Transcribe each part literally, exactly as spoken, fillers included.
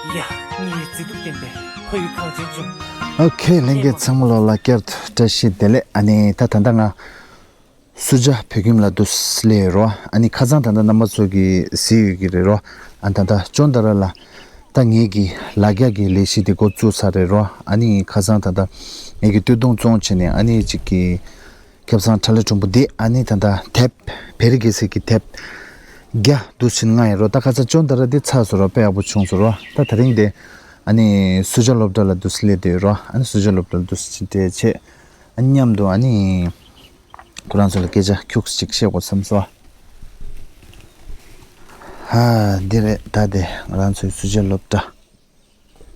ཡ། ངའི་མཛེས་སྡུག་ལྡན་པའི་ཕ་ཡུལ་གངས་ཅན་ལྗོངས། ཨོ་ཁེ། ལྷན་རྒྱས་ཚང་མ་ལོ་ལ་བསྐྱར་དུ་བཀྲ་ཤིས་བདེ་ལེགས། ཨ་ནི་ད་ད་ལྟ་ང་སུ་ཇཱ་བོད་ཁྱིམ་ལ་འདུག་སླེབས་རོ། ཨ་ནི་ཁ་སང་ད་ལྟ་རྣམ་པ་ཚོ་གིས་གཟིགས་ཡོད་ཀྱི་རེད་རོ། ཨ་ད་ལྟ་ཅོན་ཏ་ར་ལ་ད་ངེད་ཀྱི་ལ་རྒྱ་གི་ལས་གཞི་དེ་འགོ་བཙུགས་ཚར་རེད་རོ། ཨ་ནི་ཁ་སང་ད་ལྟ་ངེད་ཀྱི་སྟོད་ཐུང་བཙོང་བྱས་ནས། ཨ་ནི་གཅིག་གི་ཁེ་བཟང་ཁྲ་ལེ་གྲུང་པོ་འདི། ཨ་ནི་ད་ལྟ་དེབ་བེ་རི་རྒྱལ་སྲས་ཀྱི་དེབ་བརྒྱ་འདུག་ཕྱིན་ང་ཡིན་རོ། ད་ཁ་སང་ཅོན་ཏ་ར་འདི་ཚར་སོང་རོ། དཔེ་ཡག་པོ་བྱུང་སོང་རོ། ད་དེ་རིང་དེ་ཨ་ནི་སུ་ཇཱ་སློབ་གྲྭ་ལ་འདུག་སླེབས་བསྡད་རོ། ཨ་ནི་སུ་ཇཱ་སློབ་གྲྭ་ལ་འདུག་ཕྱིན་དེ་བྱས། ཨ་ནི་མཉམ་དུ་ཨ་ནི་ཁོ་རང་ཚོ་ལ་སྐད་ཆ་ཁྱུག་ཅིག་བཤད་དགོས་བསམ་སོང་། ཧ། འདི་རེད། ད་དེ་ང་རང་ཚོའི་སུ་ཇཱ་སློབ་གྲྭ་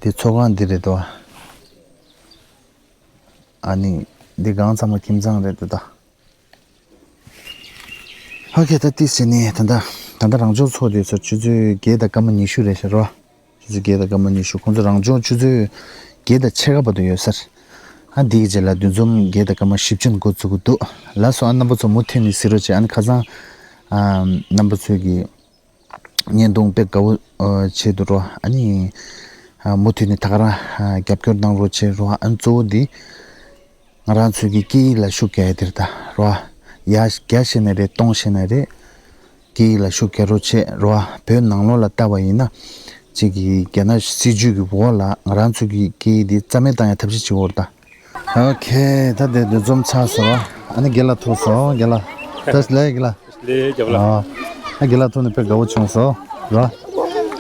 དེ་ཚོགས་ཁང་འདི་རེད་དོ། ཨ་ནི་འདི་སྒང་ཚང་མ་ཁྱིམ་ཚང་རེད་འདུག་ད། ཨོ་ཁེ། ད་ཏིས་བྱས་ནས་ད་ལྟ་ད་ལྟ་རང་སྦྱོང་ཚོགས་དུས་ཚོད་ཆུ་ཚོད་བརྒྱད་དང་སྐར་མ་ཉི་ཤུ་རེད་ཤག་རོ། ཆུ་ཚོད་བརྒྱད་དང་སྐར་མ་ཉི་ཤུ། ཁོང་ཚོ་རང་སྦྱོང་ཆུ་ཚོད་བརྒྱད་དང་ཕྱེད་ཀ་བར་དུ་ཡོད་ས་རེད། ཨ་འདིའི་རྗེས་ལ་འདུ་འཛོམས་བརྒྱད་དང་སྐར་མ་བཞི་བཅུ་འགོ་བཙུགས་ཀྱི་འདུག་ལགས་སོ། ཨ་རྣམ་པ་ཚོ་མུ་མཐུད་ནས་གཟིགས་རོགས་བྱེད། ཨ་ནི་ཁ་སང་ཨ་རྣམ་པ་ཚོས་ཀྱི་བརྙན་ཐུང་དཔེ་དགའ་བོ་ཨ་བྱས་འདུག་རོ། ཨ་ནི་ཨ་མུ་མཐུད་ནས་ད་ག་རང་ཨ་རྒྱབ་སྐྱོར་གནང་རོགས་བྱེད་རོ། ཨ་ནི་གཙོ་བོ་འདི་ང་རང་ཚོའི་གི་སྐད་ཡིག་ལ་ཤུགས་རྒྱག་ཡ་དེ་རེད་ད་རོ། ཡ་བརྒྱ་བཤད་ན་རེད། སྟོང་བཤད་ན་རེད། སྐད་ཡིག་ལ་ཤུགས་རྒྱག་རོགས་བྱེད་རོ། བོད་ནང་ལོགས་ལ་ལྟ་བ་ཡིན་ན་གཅིག་གི་རྒྱ་ནག་སྲིད་ཇུས་ཀྱི་འོག་ལ་ང་རང་ཚོའི་གི་སྐད་ཡིག་འདི་རྩ་མེད་བཏང་ཡ་ཐབས་ཤེས་བྱེད་དགོས་རེད་ད། ཨོ་ཁེ། ད་དེ་འདུ་འཛོམས་ཚར་སོང་། ཨ་ནི་རྒན་ལགས་ཐུག་སོང་། རྒན་ལགས། ད་ལས་རྒན་ལགས། ལས་རྒྱབ་ལ། ཨ་རྒན་ལགས་ཐུག་ནས་དཔེ་དགའ་བོ་བྱུང་སོང་རོ།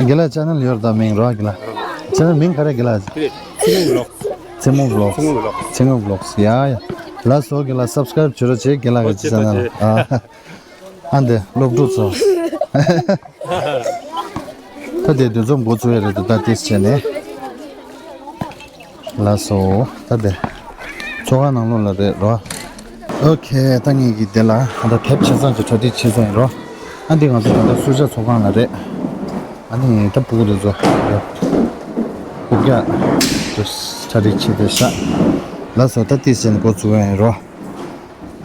རྒན་ལགས་ཅེ་ནལ་ཡོད་རེད་ད། མིང་རོ་རྒན་ལགས། ཅེ་ནལ་མིང་ག་རེ་རྒན་ལགས། ཚེ་མོ་བི་ལོག། ཚེ་མོ་བི་ལོག། ཚེ་མོ་བི་ལོག་ཡ་ཡ། ལགས་སོ། རྒན་ལགས་སབ་སི་ཀ་རེབ་བྱེད་རོགས་བྱེད། རྒན་ལགས་ཀྱི་ཅེ་ནལ། ཨ་ཨ་འདི་སློབ་ཕྲུག་ཚོ། ད་དེ་འདུ་འཛོམས་འགོ་བཙུགས་ཡ་རེད་འདུག་ད་ཏིས་བྱས་ནས། ལགས་སོ། ད་དེ་ཚོགས་ཁང་ནང་ལོགས་ལ་རེད་རོ། ཨོ་ཁེ། ད་ངེད་ཀྱི་དེ་ལ་ད་དེབ་ཆེ་ཚང་གི་གྲ་སྒྲིག་བྱེད་ཚར་ཡིན་རོ། ཨ་འདི་ང་ཚོ་ད་ལྟ་སུ་ཇཱ་ཚོགས་ཁང་ལ་རེད། ཨ་ནི་ད་ཕྲུ་གུ་དེ་ཚོ་རེད། ཕྲུ་གུ་གྲ་སྒྲིག་བྱེད་དེ་ཤག་ལགས་སོ། ད་ཏིས་བྱས་ནས་འགོ་བཙུགས་ཡ་ཡིན་རོ།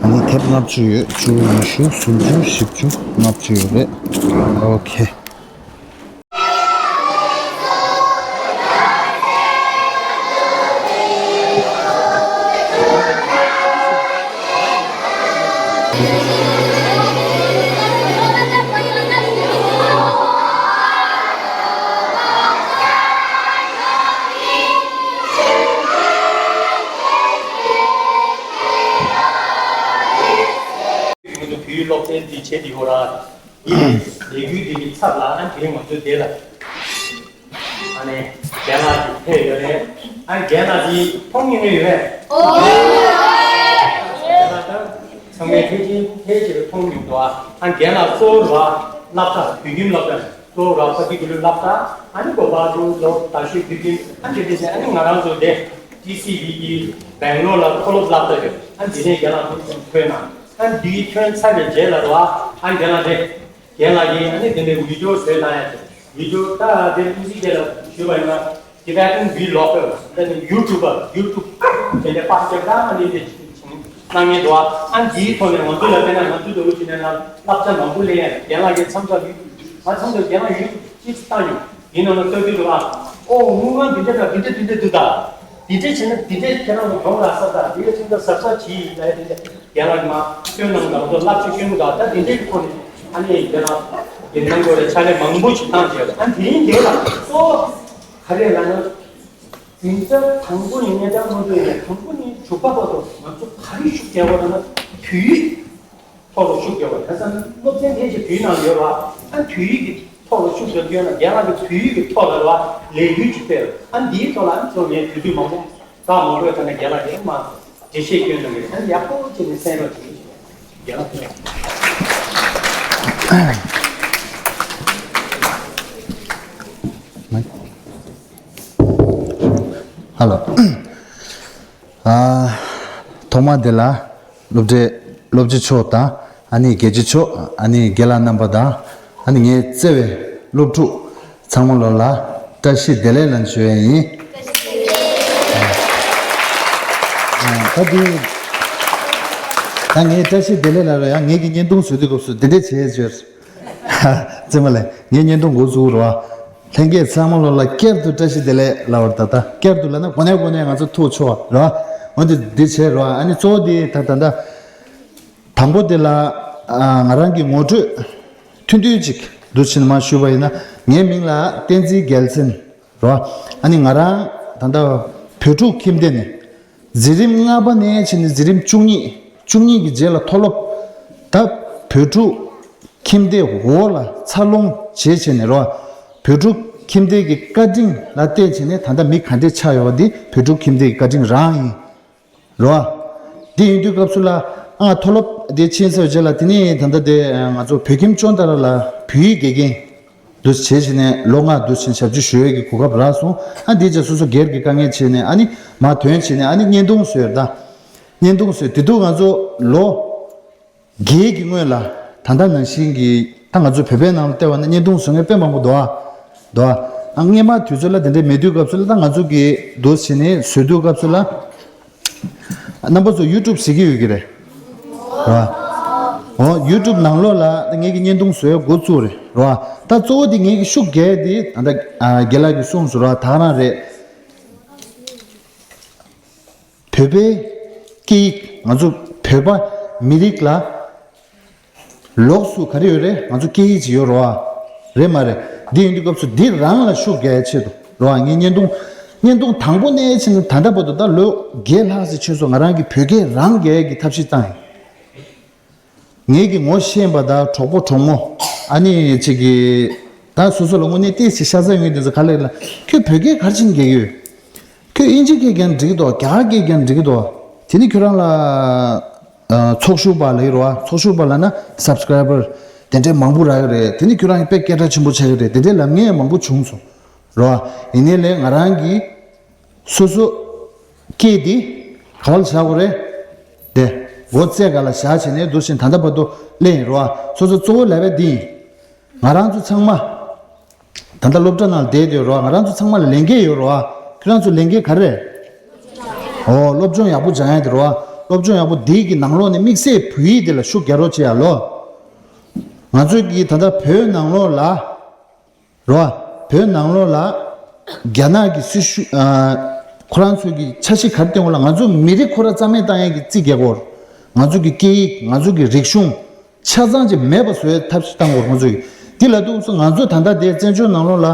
ཨ་ནི་དེབ་ལྔ་བཅུ་ཡོད། བཅུ། ཉི་ཤུ། སུམ་ཅུ། བཞི་བཅུ། ལྔ་བཅུ་ཡོད་རེད། ཨོ་ཁེ། བོད་ཡིག་སློབ་ཚན་འདི་བྱེད་དེ་ཡོད་ར། ཡིན། ལས་འགུལ་འདི་གི་ཚབ་ལ་ཨ་དེ་ང་ཚོའི་སྡེ་ལ་ཨ་ནི་རྒན་ལགས་ཀྱིས་ཕེབས་ཡོད་རེད། ཨ་རྒན་ལགས་འདི་མཐོང་མྱོང་ཡོད་རེད། ཨོ། རྒན་ལགས་ད་ཚང་མས་ཕལ་ཆེར་ཕལ་ཆེར་མཐོང་མྱོང་འདུག་ཨ་རྒན་ལགས་གཙོ་བོ་ར་སློབ་གྲྭ་བོད་ཁྱིམ་སློབ་གྲྭ་གཙོ་བོ་ར་ཕ་ཏི་ཀུ་ལར་སློབ་གྲྭ་ཨ་ནི་གོ་པ་ཚོ་ལོ་རྟ་ཤོད་བོད་ཁྱིམ་ཨ་འདི་འདྲ་བྱས་ཨ་ནི་ང་རང་ཚོ་དེ་ཊི་སི་ཝི་གི་སྦེང་ལོར་ལ་མཐོ་སློབ་སློབ་གྲྭ་ཡོད། ཨ་འདི་ནས་རྒན་ལགས་ཁོང་ཚོ་ཐོན་ན་ཨ་འདི་ཐོན་ཚར་བའི་རྗེས་ལ་ར་ཨ་རྒན་ལགས་དེ། རྒན་ལགས་ཀྱིས་ཨ་ནི་དེ་འདྲའི་བི་ཌིའོ་བཟོས་གནང་ཡ་དེ། བི་ཌིའོ་ད་དེ་དབུ་འཛིན་རྒན་ལགས་ཞུས་པ་ཡིན་ན་Tibetan Vlogger ད་ནི་ཡུ་ཊུབ་པར་ཡུ་ཊུབ་དེ་འདྲའི་པར་རྒྱབ་ད་ཨ་ནི་དེ་གནང་མཁན་འདུག་ཨ་འདིའི་ཐོག་ནས་ང་ཚོ་ལ་དཔེར་ན་ང་ཚོ་འདྲ་བོ་བྱས་ན་ན་བསླབ་བྱ་མང་པོ་ལེན་ཡ་རྒན་ལགས་ཀྱིས་མཚམས་མཚམས་ཡུ་ཊུབ་ང་མཚམས་མཚམས་རྒན་ལགས་ཡུ་ཊུབ་ཅིག་བཏང་ཡོང་ཡིན་ནའང་ལྟ་དུས་འདུག་ཨ། ཨོ་དངུལ་ཁང་འདི་འདྲ་དང་འདི་འདྲ་འདི་འདྲ་འདུག་ད། འདི་འདྲ་བྱས་ན་འདི་འདྲ་ཁྱེད་རང་ལ་ཡོང་རག་ས་ད་འདི་ག་ཅིག་ད་གཟབ་གཟབ་བྱེད་ཡིན་ལ་ཡ་དེ་འདྲ། རྒན་ལགས་མ་སྐྱོན་གནང་དང་ཚོ་བསླབ་བྱ་སྐྱོན་དང་ད་དེ་འདྲའི་ཁོ་ནས་ཨ་ནི་རྒན་ལགས་ཀྱི་གནང་དགོས་རེད། ཕྱག་ལས་མང་པོ་ཞིག་བཏང་བྱས་ཨ་དེ་རིང་འདི་ལ་གཙོ་བོ་ག་རེ་ལབ་ན་འཛིན་གྲྭ་དང་པོ་ནས་གཉིས་དང་མ་འདུག་ཡིན་དང་པོ་ནས་དྲུག་པ་བར་དུ་ང་ཚོ་ག་རེ་ཤུགས་རྒྱག་དགོས་ལབ་ན་བོད་ཡིག་ཐོག་ལ་ཤུགས་རྒྱག་དགོས། དེང་སང་སློབ་ཚན་ཕལ་ཆེར་བོད་ནང་ཡོད་པ་ཨ་བོད་ཡིག་གི་ཐོག་ལ་ཤུགས་རྒྱག་རྒྱུ་ཡོད་ན་རྒན་ལགས་ཀྱི་བོད་ཡིག་གི་ཐོག་ལ་རེད་བ་ལས་འགུལ་ཅིག་སྤེལ་ཨ་འདིའི་ཐོག་ལ་ཨ་ཚོ་ངས་དུས་ཚོད་མང་པོ་རག་མ་དགོས་ཐ་ན་རྒན་ལགས་ཀྱིས་མ། འགྲེལ་བཤད་སྐྱོན་གནང་གི་རེད། ད་ཡག་པོ་བྱས་ནས་གསན་རོགས་བྱེད་ཀྱི་ཡོད། རྒན་ལགས། ཧ་ལོ། ཨ། ཐོག་མ་དེ་ལ་སློབ་གྲྭའི་སློབ་སྤྱི་མཆོག་དང་ཨ་ནི་དགེ་སྤྱི་མཆོག་ཨ་ནི་རྒན་ལགས་རྣམ་པ་དང་ཨ་ནི་ངའི་བརྩེ་བའི་སློབ་ཕྲུག་ཚང་མ་ལོ་ལ་བཀྲ་ཤིས་བདེ་ལེགས་ལ་ཞུ་ཡ་ཡིན། ད་དེ་ད་ངས་བཀྲ་ཤིས་བདེ་ལེགས་ལ་རོ་ཡང་ངེད་ཀྱི་བརྙན་ཐུང་བཟོ་དུས་སྐབས་སུ་འདི་འདྲས་བྱས་བརྗོད། ཙེ་མ་ལས་ངས་བརྙན་ཐུང་འགོ་བཙུགས་རོ། ལྷན་རྒྱས་ཚང་མ་ལོ་ལ་བསྐྱར་དུ་བཀྲ་ཤིས་བདེ་ལེགས་ལབ་པར་ད་ལྟ་བསྐྱར་དུ་ལབ་ན་གོ་ནས་གོ་ནས་ང་ཚོ་ཐུགས་ཆོ་བ་ར། འོན་ཏེ་འདི་བྱས་ར། ཨ་ནི་གཙོ་བོ་འདི་ད་ད་ད་དང་པོ་དེ་ལ་ང་རང་གི་ངོ་སྤྲོད་ཐུང་ཐུང་ཅིག་འདུག་ཕྱིན་མ་ཞུས་པ་ཡིན་ན། ངའི་མིང་ལ་བསྟན་འཛིན་རྒྱལ་མཚན་ར། ཨ་ནི་ང་རང་ད་ལྟ་བོད་ཕྲུག་ཁྱིམ་སྡེ་ནས། འཛིན་རིམ་ལྔ་པ་ནས་བྱས་ནས་འཛིན་རིམ་བཅུ་གཉིས། བཅུ་གཉིས་ཀྱི་རྗེས་ལ་མཐོ་སློབ། ད་བོད་ཕྲུག་ཁྱིམ་སྡེ་འོག་ལ་འཚར་ལོངས་བྱས་བྱས་ནས་རོ། བོད་ཕྲུག་ཁྱིམ་སྡེ་གི་བཀའ་དྲིན་ལ་བརྟེན་བྱས་ནས་ད་ལྟ་མི་ག་འདྲས་ཆགས་ཡོད་པ་འདི་བོད་ཕྲུག་ཁྱིམ་སྡེ་གི་བཀའ་དྲིན་རང་ཡིན་རོ། འདི་ཡིན་དུས་སྐབས་སུ་ལ་ཨ་མཐོ་སློབ་འདི་ཕྱིན་ཚར་རྗེས་ལ་དེ་ནས་ད་ལྟ་དེ་ང་ཚོ་བོད་ཁྱིམ་ཅོན་ཏ་ར་ལ་བོད་ཡིག་དགེ་རྒན། འདུ་བྱས་བྱས་ནས་ལོ་ལྔ་འདུ་བྱས་ཞབས་ཕྱི་ཞུ་ཡས་ཀྱི་གོ་སྐབས་རག་སོང་། ཨ་འདི་རྗེས་སོ་སོ་སྒེར་གྱི་དཀའ་ངལ་བྱས་ནས་ཨ་ནི་མ་ཐོན་བྱས་ནས་ཨ་ནི་བརྙན་ཐུང་བཟོས་ད། བརྙན་ཐུང་བཟོས་དེ་དུས་ང་ཚོ་ལོ་བརྒྱད་ཀྱི་སྔོན་ལ་ད་ལྟ་ནང་བཞིན་གྱི་ད་ང་ཚོ་བོད་པའི་ནང་ལ་བལྟས་པ་ན་བརྙན་ཐུང་བཟོ་མཁན་དཔེ་མང་པོ་འདུག་ཨ། འདུག་ཨ། ཨ་སྔས་མ་དུས་ཚོད་ལ་དེ་འདྲའི་མེད་དུས་སྐབས་སུ་ལ་ད་ང་ཚོ་གི་འདུ་བྱས་ནས་བཟོས་དུས་སྐབས་སུ་ལ། རྣམ་པ་ཚོ་ཡུ་ཊུབ་གཟིགས་ཀྱི་ཡོད་ཀྱི་རེད། རེད་བ། འོ་ཡུ་ཊུབ་ནང་ལོགས་ལ་ངེད་ཀྱི་བརྙན་ཐུང་བཟོས་འགོ་བཙུགས་རེད། རེད་བ། ད་གཙོ་བོ་དེ་ངེད་ཀྱི་ཤུགས་རྒྱག་ཡས་དེ་ད་ལྟ་རྒན་ལགས་ཀྱིས་གསུངས་སོང་རེད་བ། ད་ག་རང་རེད། བོད་པའི་སྐད་ཡིག་ང་ཚོ་བོད་པ་མི་རིགས་ལ། ལོགས་སུ་ག་རེ་ཡོད་རེད། ང་ཚོ་སྐད་ཡིག་ཅིག་ཡོད་རེད་བ། རེད་མ་རེད། འདི་ཡིན་དུས་སྐབས་སུ་འདི་རང་ལ་ཤུགས་རྒྱག་ཡའི་ཆེད་དུ་རེད་བ། ངས་བརྙན་ཐུང་། བརྙན་ཐུང་དང་པོ་ནས་ཕྱིན་ནས་ད་ལྟ་བར་དུ་ད་ལོ་བརྒྱད་ལྷག་ཙམ་ཕྱིན་སོང་། ང་རང་གིས་བོད་སྐད་རང་རྒྱག་ཡས་ཀྱི་ཐབས་ཤེས་བཏང་ཡིན། ངེད་ཀྱི་ངོ་ཤེས་པ་དང་གྲོགས་པོ་གྲོགས་མོ་ཨ་ནི་ཅིག་གིས་ད་སོ་སོ་ལ་དངོས་གནས་ཏོག་ཙམ་ཤ་ཚ་ཡོང་གི་འདུག་ཟེར། ག་ལེར་ལ་ཁྱོད་བོད་སྐད་ག་རེ་བྱས་ནས་རྒྱག་གི་ཡོད། ཁྱོད་ཨིན་ཇི་སྐད་རྒྱག་ན་འགྲིག་གི་འདུག། རྒྱ་གར་སྐད་རྒྱག་ན་འགྲིག་གི་འདུག། དེ་ནི་ཁྱོད་རང་ལ། ཨ་ཚོགས་ཞུགས་པ་ལབ་ཀྱི་རེད་བ། ཚོགས་ཞུགས་པ་ལབ་ན་སབ་སི་ཀ་རའི་བར་དེ་འདྲའི་མང་པོ་རག་གི་རེད། དེ་ནི་ཁྱོད་རང་གི་དཔེ་སྐད་གྲགས་ཆེན་པོ་ཆགས་ཀྱི་རེད། དེ་འདྲའི་ལབ་མཁན་མང་པོ་བྱུང་སོང་། རེད་བ། ཡིན་ནའི་ལས་ང་རང་གིས་སོ་སོ་སྐད་འདི་ག་བ་ལ་བཞག་དགོས་རེད། དེ་སྒོ་རྩེ་ག་ལ་བཞག་བྱས་ནས་འདུག་བཞིན་ད་ལྟ་བར་དུ་སླེབས་ཡིན། རེད་བ། སོ་སོ་གཙོ་བོ་ལབ་པ་འདི་ཡིན། ང་རང་ཚོ་ཚང་མ། ད་ལྟ་སློབ་གྲྭ་ནང་བསྡད་ཡོད་རེད་བ། ང་རང་ཚོ་ཚང་མ་ལ་ལས་འགན་ཡོད་རེད་བ། ཁྱོད་རང་ཚོ་ལས་འགན་ག་རེ་རེད། ཨོ་སློབ་སྦྱོང་ཡག་པོ་སྦྱང་ཡ་དེ་རེད་བ། སློབ་སྦྱོང་ཡག་པོ་འདི་གི་ནང་ལོགས་ནས་དམིགས་བསལ་བོད་ཡིག་འདི་ལ་ཤུགས་རྒྱག་རོགས་བྱེད་ཡ་ལོ། ང་ཚོ་གི་ད་ལྟ་བོད་ནང་ལོགས་ལ་རེད་བ། བོད་ནང་ལོགས་ལ་རྒྱ་ནག་གི་སྲིད་ཤུགས་ཨ་ཁོ་རང་ཚོ་གི་འཆར་གཞི་ག་རེ་བཏིང་བ་ལ་ང་ཚོ་མི་རིགས་ཁོ་ར་རྩ་མེད་བཏང་ཡ་གི་རྩིས་རྒྱག་གོ། ང་ཚོ་གི་སྐད་ཡིག་ང་ཚོ་གི་རིག་གཞུང་། ཆ་ཚང་ཅིག་མེད་པ་བཟོ་བའི་ཐབས་ཤེས་བཏང་དགོས་རེད་ང་ཚོས། འདི་ལ་ཐུག་སོང་ང་ཚོ་ད་ལྟ་དེ་བཙན་བྱོལ་ནང་ལོགས་ལ་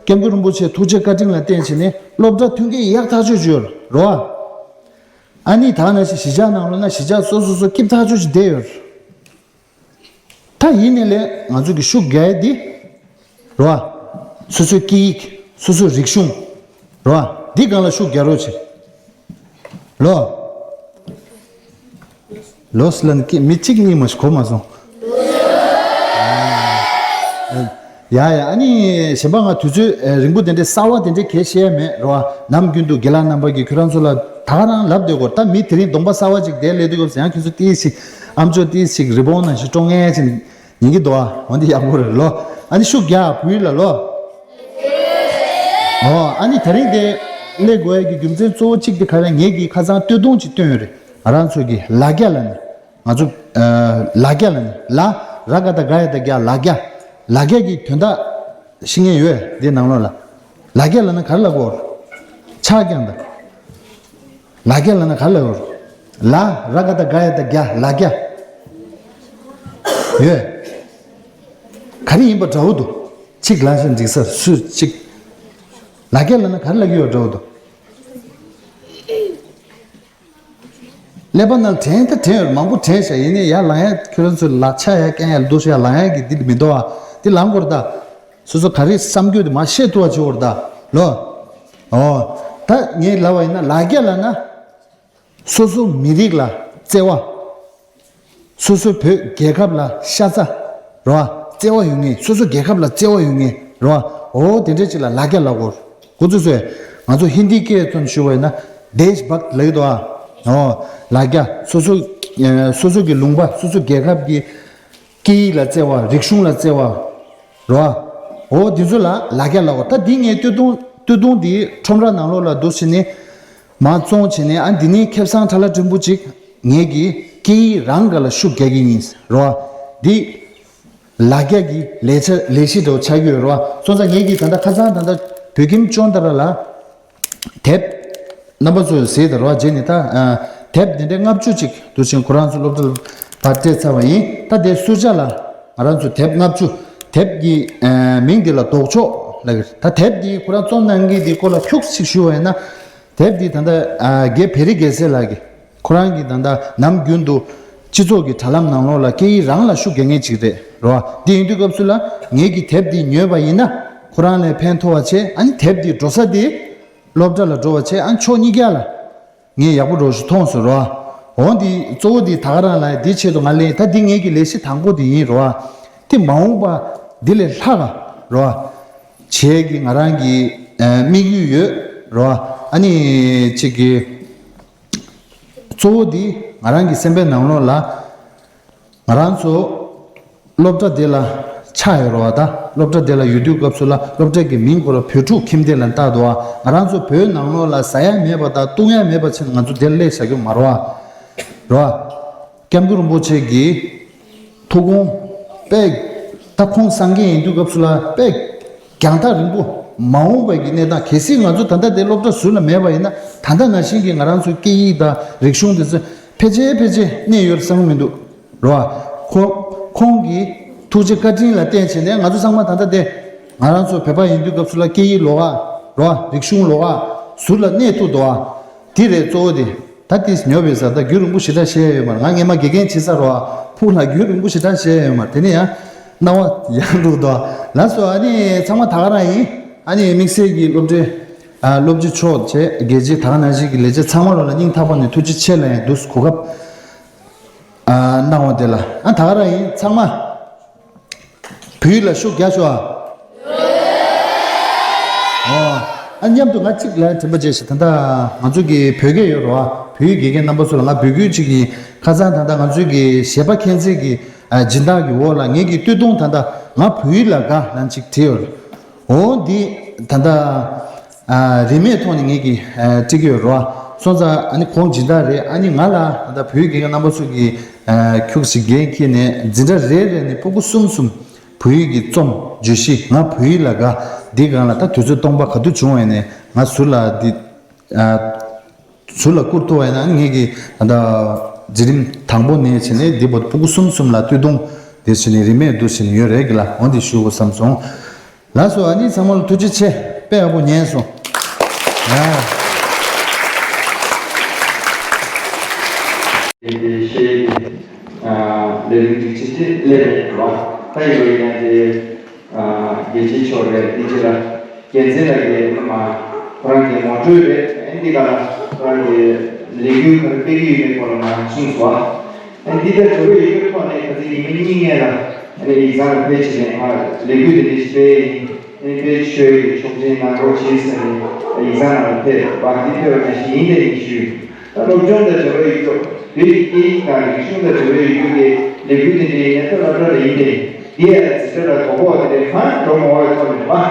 སྐྱབས་མགོན་རིན་པོ་ཆེ་ཐུགས་རྗེ་བཀའ་དྲིན་ལ་བརྟེན་བྱས་ནས་སློབ་གྲྭ་མཐུན་རྐྱེན་ཡག་ཐག་ཆོད་ཅིག་ཡོད་རེད་བ། ཨ་ནི་ད་ནང་བཞིན་གཞིས་ཆགས་ནང་ལོགས་ན་གཞིས་ཆགས་སོ་སོ་སོ་སྐྱིད་ཐག་ཆོད་ཅིག་བསྡད་ཡོད་རེད། ད་ཡིན་ནའི་ལས་ང་ཚོ་གི་ཤུགས་རྒྱག་ཡ་འདི་རེད་བ། སོ་སོའི་སྐད་ཡིག་སོ་སོའི་རིག་གཞུང་རེད་བ། འདི་སྒང་ལ་ཤུགས་རྒྱག་རོགས་བྱེད། ལོ། ལོས་ལན་ཀི་མི་གཅིག་གཉིས་མ་ཞིག་གོ་མ་སོང་། ཡ་ཡ། ཨ་ནི་གཞན་པ་ང་དུས་ཚོད་རིང་པོ་དེ་འདྲའི་གསར་བ་དེ་འདྲའི་གལ་བཤད་ཡ་མེད་རོ། ནམ་རྒྱུན་དུ་དགེ་ལགས་རྣམ་པ་གིས་ཁྱོད་རང་ཚོ་ལ་ད་ག་རང་ལབ་བསྡད་གོ། ད་མི་དེ་རིང་གདོང་པ་གསར་བ་ཅིག་དེ་སླེབས་དུས་སྐབས་སུ་ཡང་ཁྱོད་ཚོ་ཏིས་ཞིག་ཨམ་ཅོག་ཏིས་ཞིག་རི་བོང་ནང་བཞིན་སྤྲོ་ངེས་ཅིག་ཉན་གྱི་འདུག་ཨ། འོན་ཏེ་ཡག་པོ་རེད་ལོ། ཨ་ནི་ཤུགས་རྒྱག་བུ་ཡིན་ལ་ལོ། ཨོ་ཨ་ནི་དེ་རིང་དེ་སླེབས་དགོས་ཡ་གི་རྒྱུ་མཚན་གཙོ་བོ་གཅིག་དེ་ག་རེ་ངེད་ཀྱིས་ཁ་སང་སྟོད་ཐུང་ཅིག་བཏོན་ཡོད་རེད། ང་རང་ཚོ་གི་ལ་རྒྱ་ལ་ནི། ང་ཚོ་ལ་རྒྱ་ལ་ནི་ལ་ར་ག་བཏགས་རྒ་ཡ་བཏགས་རྒྱ་ལ་རྒྱ། ལ་རྒྱ་གི་དོན་དག་ཤེས་མཁན་ཡོད་འདི་ནང་ལོགས་ལ། ལ་རྒྱ་ལ་ནི་ག་རེ་ལབ་དགོས། ཕྱག་བརྐྱངས་དང་། ལ་རྒྱ་ལ་ནི་ག་རེ་ལབ་དགོས། ལ་ར་ག་བཏགས་རྒ་ཡ་བཏགས་རྒྱ་ལ་རྒྱ། ཡོད། ག་རེ་ཡིན་པ་འདྲ་བོ་འདུག་གཅིག་ལ་ཞིག་འགྲིག་ས་སུ་གཅིག་ལ་རྒྱ་ལ་ནི་ག་རེ་ལབ་ཀྱི་ཡོད་འདྲ་བོ་འདུག་ཀླད་པ་ནང་དྲན་ད་དྲན་ཡོད་མང་པོ་དྲན་ཤག་ཡིན་ནའི་ཡར་ལངས་ཡ་ཁྱོད་རང་ཚོའི་ལ་ཆ་ཡ་སྐྱེན་ཡ་འདུག་ཤག་ཡར་ལངས་ཡ་གི་འདི་མི་འདུག་ཨ། འདི་ལངས་དགོས་རེད་ད། སོ་སོ་ག་རེ་བསམ་རྒྱུ་དེ་མར་བཤད་ཐུབ་པ་བྱེད་དགོས་རེད་ད། ལོ། ཨོ། ད་ངས་ལབ་པ་ཡིན་ན་ལ་རྒྱ་ལབ་ན། སོ་སོ་མི་རིགས་ལ་བརྩེ་བ། སོ་སོའི་བོད་རྒྱལ་ཁབ་ལ་ཤ་ཚ་རེད་བ། བརྩེ་བ་ཡོད་ངེས། སོ་སོ་རྒྱལ་ཁབ་ལ་བརྩེ་བ་ཡོད་ངེས་རེད་བ། འོ་དེ་འདྲས་ཅིག་ལ་ལ་རྒྱ་ལབ་དགོས། ཁོ་ཚོས་ཚོས་ང་ཚོ་ཧིན་དི་སྐད་ཙམ་ཞུ་བ་ཡིན་ན་དེཤ་བག་ལབ་ཀྱི་འདུག་ཨ། འོ་ལ་རྒྱ་སོ་སོ་སོ་སོ་གི་ལུང་པ་སོ་སོ་རྒྱལ་ཁབ་ཀྱི་སྐད་ཡིག་ལ་བརྩེ་བ། རིག་གཞུང་ལ་བརྩེ་བ་རེད་བ། འོ་དེ་ཚོ་ལ་ལ་རྒྱ་ལབ་དགོས། ད་འདི་ངས་སྟོད་ཐུང་སྟོད་ཐུང་འདི་ཁྲོམ་ར་ནང་ལོགས་ལ་འདུག་ཟེར་ནས་མར་བཙོང་བྱས་ནས། ཨ་འདི་ནས་ཁེ་བཟང་ཁྲ་ལ་ཕྲན་བུ་ཅིག་ངེད་ཀྱིས་སྐད་ཡིག་རང་ག་ལ་ཤུགས་རྒྱག་གི་ཡིན་རེད་བ། འདི་ ལ་རྒྱ་གི་ལས་བྱ་ལས་གཞི་འདྲ་བོ་ཆགས་ཀྱི་ཡོད་རེད་བ། སོང་ཙང་ངེད་ཀྱིས་ད་ལྟ་ཁ་སང་ད་ལྟ་བོད་ཁྱིམ་ཅོན་ཏ་ར་ལ་དེབ་རྣམ་པ་ཚོས་གཟིགས་དང་རེད་བ། རྗེས་ནས་ད་ཨ་དེབ་འདི་འདྲའི་ལྔ་བཅུ་ཅིག་འདུག་ཅིང་ཁོ་རང་ཚོ་སློབ་གྲྭ་ལ་ཕར་སྤྲད་ཚར་བ་ཡིན། ད་དེ་སུར་ཇ་ལ་ང་རང་ཚོ་དེབ་ལྔ་བཅུ། དེབ་ཀྱི་ཨ་མིང་འདི་ལ་ལྡོག་ཕྱོགས་ལབ་ཀྱི་རེད། ད་དེབ་འདི་ཁོ་རང་རྩོམ་གནང་མཁན་འདི་སྐོར་ལ་ཁྱུག་ཅིག་ཞུ་བ་ཡིན་ན། དེབ་འདི་ད་ལྟ་ཨ་རྒན་བེ་རི་རྒྱལ་མཚན་ལགས་ཀྱིས་ཁོ་རང་གིས་ད་ལྟ་ནམ་རྒྱུན་དུ་སྤྱི་ཚོགས་ཀྱི་དྲ་ལམ་ནང་ལོགས་ལ་སྐད་ཡིག་རང་ལ་ཤུགས་རྒྱག་མཁན་ཅིག་རེད་རེད་བ། དེ་ཡིན་དུས་སྐབས་སུ་ལ་ངེད་ཀྱིས་དེབ་འདི་ཉོས་པ་ཡིན་ན་ཁོ་རང་ལ་ཕན་ཐོགས་པ་བྱས། ཨ་ནི་དེབ་འདི་འགྲོ་ས་དེ་སློབ་གྲྭ་ལ་འགྲོ་བ་བྱས། ཨ་ནི་ཕྱོགས་གཉིས་ཀ་ལ་ངས་ཡག་པོ་འགྲོ་ཞིག་མཐོང་སོང་རེད་བ། འོ་འདི་གཙོ་བོ་འདི་ད་ག་རང་ལ་འདི་ཆེད་དུ་ང་ལེན། ད་འདི་ངེད་ཀྱི་ལས་གཞི་དང་པོ་འདི་ཡིན་རེད་བ། དེ་མ་འོངས་པ་འདི་ལས་ལྷག་ག་རེད་བ། བྱས་ཀྱི་ང་རང་གི་ཨ་དམིགས་ཡུལ་ཡོད་རེད་བ། ཨ་ནི་ཅིག་གི་གཙོ་བོ་འདི་ང་རང་གི་སེམས་པའི་ནང་ལོགས་ལ་ང་རང་ཚོ་སློབ་གྲྭ་འདི་ལ་ཆགས་ཡོད་རེད་བ། ད་སློབ་གྲྭ་འདི་ལ་ཡོད་དུས་སྐབས་སུ་ལ་སློབ་གྲྭ་གི་མིང་ཁོ་རང་བོད་ཕྲུག་ཁྱིམ་སྡེ་ལབ་བཏགས་འདུག་བ། ང་རང་ཚོ་བོད་ནང་ལོགས་ལ་ཟ་ཡ་མེད་པ་དང་བཏུང་ཡ་མེད་པ་བྱས་ནས་ང་ཚོ་འདིར་སླེབས་བཞག་རྒྱུ་མ་རེད་བ། རེད་བ། སྐྱབས་མགོན་རིན་པོ་ཆེ་གི་ཐུགས་དགོངས་དཔེ། ད་ཁོང་སངས་རྒྱས་ཡིན་དུས་སྐབས་སུ་ལ་དཔེ་རྒྱང་ཐག་རིང་པོ། མ་འོངས་པ་གི་གནས་སྟངས། གལ་སྲིད་ང་ཚོ་ད་ལྟ་དེ་སློབ་གྲྭ་ཟུར་ལ་མེད་པ་ཡིན་ན་ད་ལྟ་ནང་བཞིན་གྱི་ང་རང་ཚོའི་སྐད་ཡིག་དང་རིག་གཞུང་དེ་ཚོ་ཕལ་ཆེར་ཕལ་ཆེར་གནས་ཡོད་བསམ་གྱི་མི་འདུག་རེད་བ། ཁོ་ཁོང་གི་ཐུགས་རྗེ་བཀའ་དྲིན་ལ་བརྟེན་བྱས་ནས་ང་ཚོ་ཚང་མ་ད་ལྟ་དེ་ང་རང་ཚོ་བོད་པ་ཡིན་དུས་སྐབས་སུ་ལ་སྐད་ཡིག་ལོགས་ཀ་རེད་བ། རིག་གཞུང་ལོགས་ཀ་ཟུར་ལ་གནས་ཐུབ་འདུག་བ། དེ་རེད་གཙོ་བོ་དེ། ད་དེ་ཉོ་བའི་ས་ད་རྒྱུན་རིང་པོ་ཞེ་དྲག་བཤད་ཡོད་མ་རེད། ང་སྔས་མ་དགེ་རྒན་བྱེད་ས་རེད་བ། ཕུགས་ལ་རྒྱུན་རིང་པོ་ཞེ་དྲག་བཤད་ཡོད་མ་རེད། དེ་ནས་ཡང་སྣང་བ་ཡང་འགྲོ་འདུག་ལགས་སོ། ཨ་ནི་ཚང་མ་ད་ག་རང་ཡིན། ཨ་ནི་དམིགས་བསལ་གྱི་སློབ་གྲྭའི་ཨ་སློབ་སྤྱི་མཆོག་བྱས་དགེ་ཆེ་ད་ག་ནང་བཞིན་གྱི་ལས་བྱེད་ཚང་མ་ལོ་ལ་སྙིང་ཐག་པ་ནས་ཐུགས་རྗེ་ཆེ་ལབ་ཡིན། འདུག་གོ་སྐབས་ཨ་གནང་བ་དེ་ལ། ཨ་ད་ག་རང་ཡིན། ཚང་མ་བོད་ཡིག་ལ་ཤུགས་རྒྱག་ཤོག་ཨ། ཨོ། ཨ་མཉམ་དུ་ང་གཅིག་ལ་དྲན་པ་བརྗེད་ཤིག་ད་ལྟ་ང་ཚོ་གི་བོད་སྐད་ཡོད་རེད་བ། བོད་ཡིག་དགེ་རྒན་རྣམ་པ་ཚོ་ལ་ང་འབོད་སྐུལ་གཅིག་ཡིན། ཁ་སང་ད་ལྟ་ང་ཚོའི་གི་གཞས་པ་མཁྱེན་བརྩེ་གི་ཨ་སྦྱིན་བདག་གི་འོག་ལ་ངེད་ཀྱི་སྟོད་ཐུང་ད་ལྟ་ང་བོད་ཡིག་ལ་དགའ་ལབ་ཅིག་བྲིས་ཡོད་རེད། འོ་འདི་ད་ལྟ་ཨ་རིན་མེད་ཐོག་ནས་ངེད་ཀྱིས་ཨ་སྤྲད་ཀྱི་ཡོད་རེད་བ། སོང་ཙང་ཨ་ནི་ཁོང་སྦྱིན་བདག་རེད། ཨ་ནི་ང་ལ་ད་ལྟ་བོད་ཡིག་དགེ་རྒན་རྣམ་པ་ཚོ་གིས་ཨ་ཁྱུག་ཅིག་འགན་འཁྱེར་ནས་འཛིན་གྲྭ་རེ་རེ་ནས་སྤུ་གུ་གསུམ་གསུམ་བོད་ཡིག་གི་རྩོམ་བརྗོད་གཞི་ང་བོད་ཡིག་ལ་དགའ་འདི་སྒང་ལ་ད་དུས་ཚོད་སྟོང་པ་ག་དུས་བྱུང་བ་ཡིན་ནའི་ང་ཟུར་ལ་འདི་ཨ་ཟུར་ལ་བསྐུར་ཐུབ་པ་ཡིན་ན་ངེད་ཀྱིས་ད་ལྟ་འཛིན་རིམ་དང་པོ་ནས་བྱས་ནས་འདི་བར་དུ་སྤུ་གུ་གསུམ་གསུམ་ལ་སྟོད་ཐུང་དེ་བྱས་ནས་རིན་མེད་འདུག་བྱས་ནས་ཡོད་རེད་གི་ལ། འོ་འདི་ཞུ་དགོས་བསམ་སོང་། ལགས་སོ། ཨ་ནི་ཚང་མ་ལ་ཐུགས་རྗེ་ཆེ། དཔེ་ཡག་པོ་ཉན་སོང་། ཡ། དེ་ཤེས་ཨ་ལས་རིགས་སྒྲིག་ཆས་ཅིག་སླེབས་ཡོད་རེད་བ། ད་ཡོད་ཡིན་ན་དེ་ཨ་རྒྱལ་སྤྱིའི་ཕྱོགས་རེད། དེ་ཅི་ལ་རྒྱལ་མཚན་ལགས་ཀྱི་མ་ཁོ་རང་གི་ངོ་སྤྲོད་རེད། ཨ་ནི་འདི་ག་ལ་ཁོ་རང་གི་ལས་འགུལ་ག་རེ་སྤེལ་གྱི་ཡོད་མེད་སྐོར་ལ་མ་གསུངས་སོང་། ཨ་ནི་འདི་ལྟར་འགྲོ་གི་ཡོད་པའི་ཐོག་ནས་ཁ་སང་ཉི་མ་གཉིས་སྔོན་ལ་ཨ་ནི་ཡིག་ཚང་ལ་ཕེབས་བྱས་ནས་ཨ་ལས་འགུལ་དེ་འདྲ་ཞིག་སྤེལ་ཡིན། ཨ་ནི་དཔལ་ཆོས་ཀྱི་ཆོག་མཆན་གནང་རོགས་བྱེད་ཟེར་ནས་ཡིག་ཚང་ནང་ལ་ཕེབས་པ་འདི་ཕེབས་པ་ནང་བཞིན་ཡིན་ལས་ཡིན་ཞུས། ད་སློབ་སྦྱོང་དང་འབྲེལ་བའི་ཡུལ་ཕྱོགས་བོད་ཀྱི་སྐད་ཡིག་དང་རིག་གཞུང་དང་འབྲེལ་བའི་ཡུལ་གྱི་ལས་འགུལ་དེ་འདྲའི་ཡིན་ན་ད་སློབ་གྲྭ་ལ་ཡིན་ཏེ། འདི་ཡང་འཛིན་གྲྭ་ལ་དོ་ཕོག་དེ་འདྲའི་གང་འགྲོ་མ་བའི་ཐོག་ནས་མ་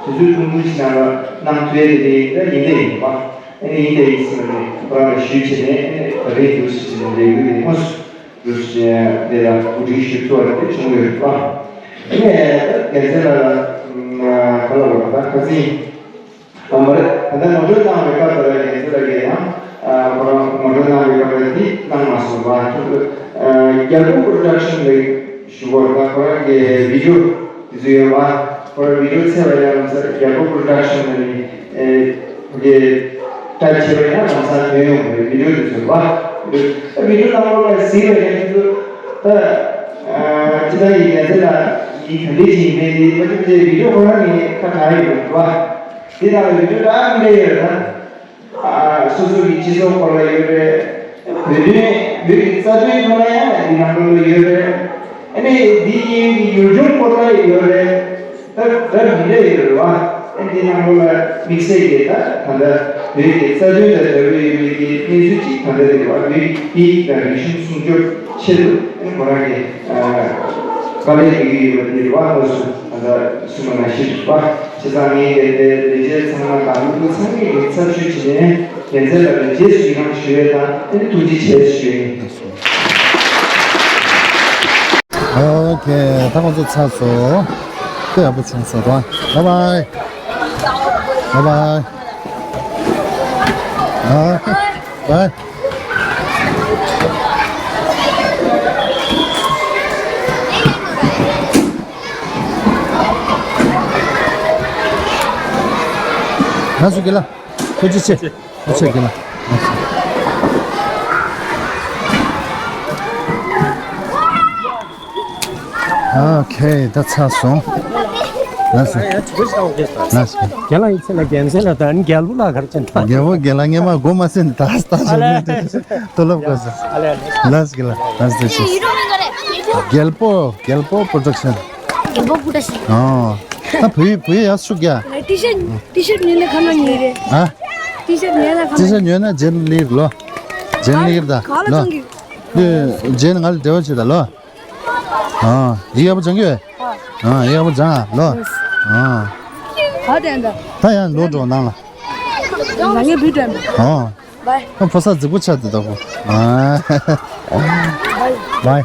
དུས་ཚོད་ཐུང་ཐུང་ཞིག་ནང་ལ་གནང་ཐུབ་ཡས་དེ་འདྲའི་ཡིན་ན་ཡིན་ཏེ་ཡིན་པ། ཨ་ནི་ཡིན་ཏེ་ཡིན་ཟེར་ནས་ཁོ་རང་ལ་ཞུས་བྱས་ནས་ཨ་ནི་ད་རེས་འདུག་ཟེར་བྱས་ནས་ལས་འགུལ་དེ་དངོས་སུ་འདུག་ཟེར་བྱས་ནས་དེ་ལ་གོ་སྒྲིག་ཞུ་ཐུབ་པ་དེ་བྱུང་ཡོད་རེད་པ། ཨ་ནི་ད་རྒྱལ་མཚན་ལགས་ལ་ག་ལ་བར་ད་ཁ་སང་ཨ་མ་རེད། ད་ལྟ་ངོ་སྤྲོད་གནང་བའི་སྐབས་དེ་ལ་རྒྱལ་མཚན་ལགས་ཀྱིས་ཡང་ཨ་ཁོ་རང་ངོ་སྤྲོད་གནང་བའི་སྐབས་དེ་འདི་གནང་མ་སོང་བ། ཨ་རྒྱལ་པོ་པོ་རོ་ཌག་ཤན་ལས་ཞུ་བར་ད་ཁོ་རང་གི་བི་ཌིའོ་དེ་ཚོ་ཡོད་པ། ཁོ་རང་བི་ཌིའོ་འཚོལ་བ་ཡང་ལམ་སང་རྒྱལ་པོ་པོ་རོ་ཌག་ཤན་ལ་ནི་ཨེ་ཁོ་གི་ཊའིབ་བྱས་པ་ཡང་ལམ་སང་ཐོན་ཡོང་གི་རེད། བི་ཌིའོ་དེ་ཚོ་ཡོད་པ། བི་ཌིའོ་ནང་ལོགས་ལ་གཟིགས་པ་ཡང་དེ་ཚོ་ད་ཨ་ཅི་ད་ཡིན་ཡང་ཚེ་ལ་ཡིན་ག་འདྲས་ཅིག་ཡིན་མིན་དེ་མ་ཅིག་ཅེ་བི་ཌིའོ་ཁོ་རང་ནི་ཁ་གྲག་ཡོད་པ། དེ་ནང་ལ་བི་ཌིའོ་འདྲ་མི་འདྲ་ཡོད་ད། ཨ་སོ་སོ་གི་སྤྱི་ཚོགས་སྐོར་ལ་ཡོད་རེད། བོད་དོན་བོད་ཀྱི་རྩ་དོན་ཐོག་ལ་ཡང་འདི་ནང་ལོགས་ལ་ཡོད་རེད། ཨ་ནི་འདི་གཉིས་ཀྱི་ཡུལ་ལྗོངས་སྐོར་ལ་ཡོད་རེད། ད་ད་མི་འདྲ་ཡོད་རེད་བ། ཨ་འདི་ནང་ལོགས་ལ་དམིགས་བསལ་གྱི་ད་ད་ལྟ་བོད་ཀྱི་རྩ་དོན་དང་འབྲེལ་བ་ཡོད་པའི་གི་གནས་ཚུལ་གཅིག་ད་ལྟ་རེད་བ། བོད་ཀྱི་སྐད་ཡིག་དང་རིག་གཞུང་སྲུང་སྐྱོབ་ཆེད་དུ་ཨ་ནི་ཁོ་རང་གི་ཨ་དཀའ་ལས་སྤྲད་ཀྱི་ཡོད་པ་དེ་རེད་བ། དངོས་སུ་ད་ལྟ་གསུངས་པ་ནང་བཞིན་རེད་བ། བྱས་ཙང་ངས་གལ་ཏེ་ལས་བྱེད་ཚང་མ་དང་སློབ་ཕྲུག་ཚང་མས་ཀྱི་ཚབ་ཞུས་བྱས་ནས་རྒྱལ་མཚན་ལགས་ལ་རྗེས་སུ་ཡི་རང་ཞུ་ཡས་དང་ཨ་ནི་ཐུགས་རྗེ་ཆེ་ཞུ་ཡས་ཡིན། ཨོ་ཁེ། ད་ཁོང་ཚོ་ཚར་སོང་། དཔེ་ཡག་པོ་བྱུང་སོང་ར། བཱའི་བཱའི། བཱའི་བཱའི། ཨ། བཱའི། ང་ཚོ་གི་ལ། ཐུགས་རྗེ་ཆེ། ཐུགས་རྗེ་ཆེ་གི་ལ། ཨོ་ཁེ། ད་ཚར་སོང་། ལགས་སོ། ལགས་སོ། རྒན་ལགས་ཡིན་ཚེ་ལ་རྒན་ཚེ་ལ་ད་ནི་རྒྱལ་པོ་ལ་གར་ཅན་ད། རྒྱལ་པོ་རྒན་ལགས་ངས་མ་གོ་མ་སྲིད་ནི་ད་ད་ཞོག་ནི་ཏོ་ལབ་དགོས་སོ། ལགས་སོ་གི་ལ། ལགས་སོ་ཆེ། རྒྱལ་པོ་རྒྱལ་པོ་པོ་རོ་ཌག་ཤན། རྒྱལ་པོ་པོ་རོ་ཌག་ཤན། ཨོ། ད་བུ་ཡི་བུ་ཡི་ཡག་ཤུགས་རྒྱ། ཊི་ཤར་ཊི་ཤར་ཉོས་ན་ཁ་ན་ཉོས་རེད། ཨ། ཊི་ཤར་ཉོས་ན་ཁ་ན། ཊི་ཤར་ཉོས་ན་ཇེན་ལིར་ལོ། ཇེན་ལིར་ད་ག་ལ་ལོ། ཚོང་གི། ཇེན་ང་ལ་འབྲེལ་བ་བྱེད་ད་ལོ། ཨ། ཡི་ཡག་པོ་སྦྱང་གི་ཡོད། ཨ། ཡི་ཡག་པོ་སྦྱང་ཨ་ལོ། ཨ། ག་དྲན་ད། ད་ཡང་ལོ་འགྲོ་ནང་ལ། ང་ངའི་བུ་དྲན་པ། ཨ། བཱའི། ཨ། ཕོ་གསར་རྫིག་པོ་ཆགས་འདུག་ད་ཁོ། ཨ། བཱའི། བཱའི།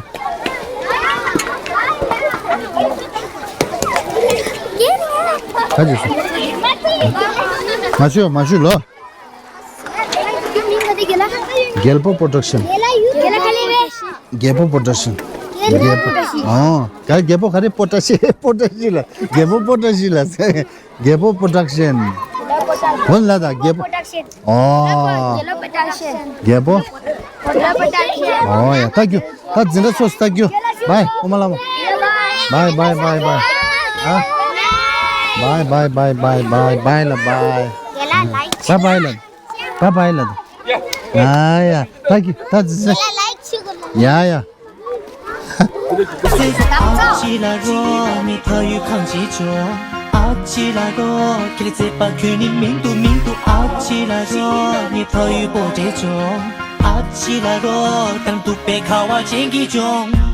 ག་རེད་སོ། མ་ཞུ་མ་ཞུ་ལོ། རྒྱལ་པོ་པོ་རོ་ཌག་ཤན། རྒྱལ་པོ་པོ་རོ་ཌག་ཤན། རྒྱལ་པོ་པོ་རོ་ཌག་ཤན། རྒྱལ་པོ་པོ་རོ་ཌག་ཤན། ཨོ། ག་རྒྱལ་པོ་ག་རེ་པོ་ཊ་ཤི་པོ་ཊ་ཤི་ལ། རྒྱལ་པོ་པོ་ཊ་ཤི་ལ། རྒྱལ་པོ་པོ་རོ་ཌག་ཤན། འོན་ལ་ད་རྒྱལ་པོ། ཨོ། རྒྱལ་པོ། ཨོ་ཡ། ད་རྒྱུ། ད་འཛིན་གྲྭ་ཚོ་ད་རྒྱུ། བཱའི་ཨོ་མ་ལ་མོ། བཱའི་བཱའི་བཱའི་བཱའི། ཨ། བཱའི་བཱའི་བཱའི་བཱའི་བཱའི་ལ་བཱའི། བཱའི་བཱའི་ལ། བཱའི་བཱའི་ལ། ཨ་ཡ། ད་རྒྱུ། ད་འཛིན་གྲྭ། ཡ་ཡ། ཨ་ཅེ་ལ་རོ་ནི་ཕ་ཡུལ་གང་ཅི་ཆོ། ཨ་ཅེ་ལ་རོ་ཁྱེད་ཚེ་པ་ཁྱོད་ནི་མིང་དུ་མིང་དུ། ཨ་ཅེ་ལ་རོ་ནི་ཕ་ཡུལ་པོ་ཏྲེ་ཆོ། ཨ་ཅེ་ལ་རོ་དང་དུ་པའི་ཁ་བ་ཅན་གྱི་ཆོ།